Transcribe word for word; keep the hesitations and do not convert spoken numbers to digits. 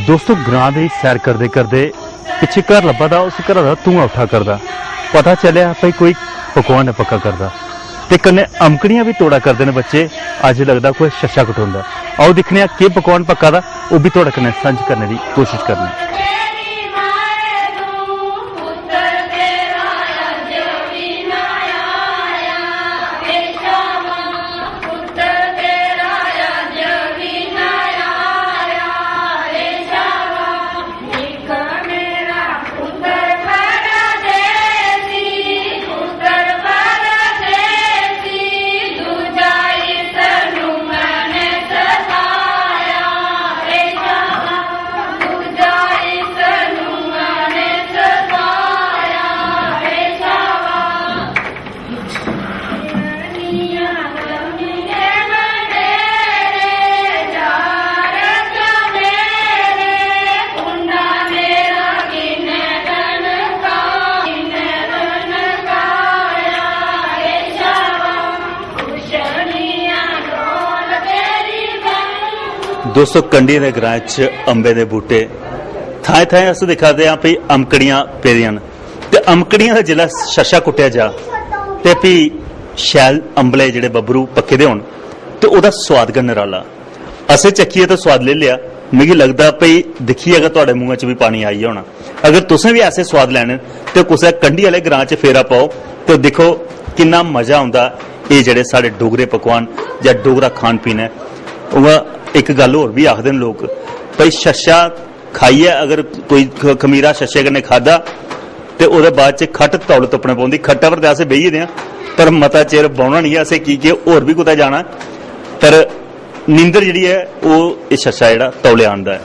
दोस्तो, ग्रां दी सैर करदे करदे पिच्छे घर लब्भा दा, उस घरा दा धुआं उट्ठा करदा। पता चलेआ भाई कोई पकवान ऐ पक्का करदा। ते कन्नै अमकड़ियां बी तोड़ा करदे न बच्चे। अज्ज लगदा कोई शशा कटोंदा। आओ दिक्खने आं केह् पकवान पक्का दा, ओह् बी थुआढ़े कन्नै सांझ करने दी कोशश करने आं। दोस्तो, कंढियें दे ग्राएं च अम्बें दे बूह्टे, थाएं थाएं अस दिक्खा दे आं भई अमकड़ियां पेदियां न। ते अमकड़ियां दा जिसलै शशा कुट्टेआ जा ते फ्ही शैल अम्बले जेह्ड़े बब्बरू पक्के दे होन ते ओह्दा सोआद गै नराला। असें चक्कियै ते सोआद लेई लेआ, मिगी लगदा भई दिक्खियै गै थुआढ़े मुंहै च बी पानी आई गेआ होना। अगर तुसें बी ऐसे सोआद लैने न ते कुसै कंढी आह्ले ग्रां च फेरा पाओ ते दिक्खो किन्ना मजा औंदा। एह् जेह्ड़े साढ़े डोगरे पकवान जां डोगरा खान पीन ऐ, उ'आं इक गल्ल होर बी आखदे न लोक, भई शशा खाइयै अगर कोई ख-, खमीरा शशे कन्नै खाद्धा ते ओह्दे बाद च खट्ट तौले तुप्पने पौंदी। खट्टा पर ते अस बेही गेदे आं, पर मता चिर बौह्ना निं ऐ असें, की के होर बी कुतै जाना। पर नींदर जेह्ड़ी ऐ, ओह् एह् शशा जेह्ड़ा तौले आंदा ऐ।